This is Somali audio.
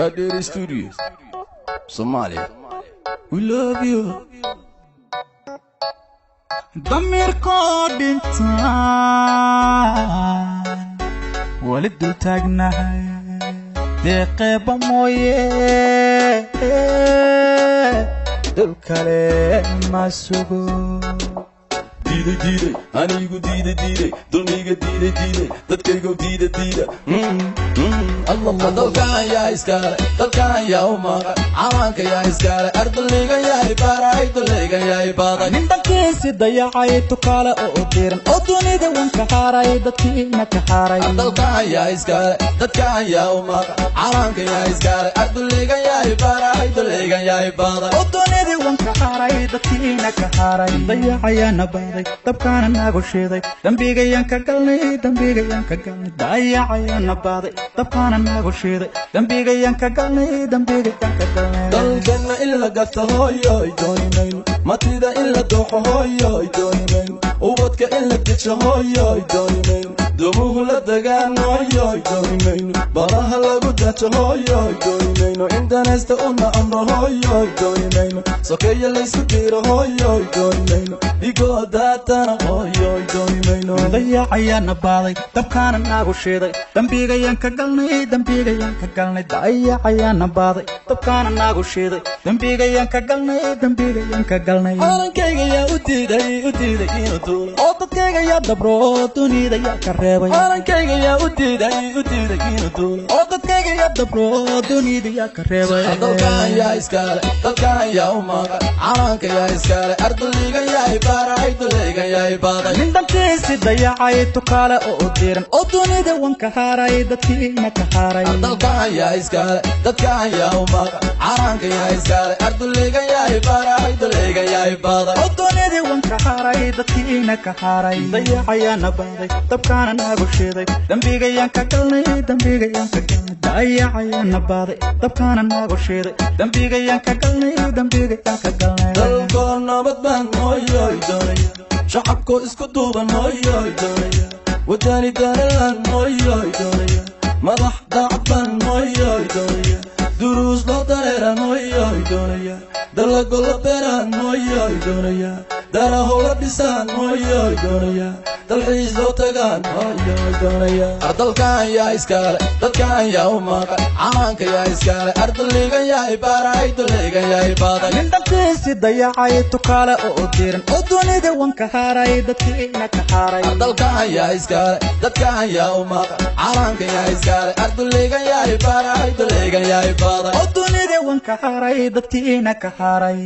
Kadiri Studios, Somalia. We love you. Damiirkoo dhintaan weli dul taagnahay, deeqeeba mooye dul kale ma sugo. Diiday, diiday, anigu diiday, diiday, dulmiga diiday, diiday, dadkaygu diida, diida. Dalkan yaa iskale? Dalkan yaa u maqan? Calanka yaa iskale? Arduligan yahay baray, duligan yahay baday. Nin dalkiisi dayacay, tukaale oo diran, oo dunida wan ka xaaray, dadkiina ka xaaray. Dalkan yaa iskale? Dadkan yaa u maqan? Calanka yaa iskale? Arduligan yahay baray, duligan yahay baday. Oo dunida wan ka xaaray, dadkiina ka xaaray. Dayacayaana baaday, dabkaana nagu shiiday, dambigayaan ka galnay, dambigayaan ka galnay. Dayacayaana baaday, dabkaana nagu shiiday, dambigayaan ka galnay, dambigayaan ka galnay. Dalkana in la gato, hooyoy, dooni mayno. Matida in la dooxo, hooyoy, dooni mayno. Ubadka in la dejo, hooyoy, dooni mayno. Dumuhu la degaan, hooyoy, dooni mayno. Badaha lagu dajo, hooyoy, dooni mayno. In danaysta una amro, hooyoy, dooni mayno. Sokeeya laysku diiro, hooyoy, dooni mayno. Dhigoo daatana, hooyoy, dooni mayno. Dayacayaana baaday, dabkaana nagu shiiday, dambigayaan ka galnay, dambigayaan ka galnay. Dayacayaana baaday, dabkaana nagu shiiday, dambigayaan ka galnay, dambigayaan ka galnay. Calankayga yaa u diiday, u diiday inuu duulo? Oo dadkayga yaa dabro, dunida yaa ka reebay? Calankayga yaa u diiday, u diiday inuu duulo? Oo dadkayga yaa dabro, dunida yaa ka reebay? Dalkan yaa iskale? Dalkan yaa u maqan? Calanka yaa iskale? Arduligan yahay baray, duligan yahay baday. Nin dalkiisi dayacay, tukaale oo diran, oo dunida wan ka xaaray, dadkiina ka xaaray. Dalkan yaa iskale? Dadkan yaa u maqan? Calanka yaa iskale? Arduligan yahay baray, duligan yahay baday. Oo dunida wan ka xaaray, dadkiina ka xaaray. Dayacayaana baaday, dabkaana nagu shiiday, dambigayaan ka galnay, dambigayaan ka galnay. Dayacayaana baaday, dabkaana nagu shiiday, dambigayaan ka galnay, dambigayaan ka galnay. Dalkoo nabad baan, hooyoy, doonaya. Shacabkoo isku duuban, hooyoy, doonaya. Wadani danalan, hooyoy, doonaya. Madax daacad baan, hooyoy, doonaya. Duruus loo dareeran, hooyoy, doonaya. Dalago la beeraan, hooyoy, doonaya. Daraho la dhisaan, hooyoy, doonaya. Dalxiis loo tagaan, hooyoy, doonaya. Dalkan yaa iskale? Dadkan yaa u maqan? Calanka yaa iskale? Arduligan yahay baray, duligan yahay baday. Nin dalkiisi dayacay, tukaale oo diran, oo dunida wan ka xaaray, dadkiina ka xaaray. Dalkan yaa iskale? Dadkan yaa u maqan? Calanka yaa iskale? Arduligan yahay baray, duligan yahay baday. Oo dunida wan ka xaaray, dadkiina ka xaaray.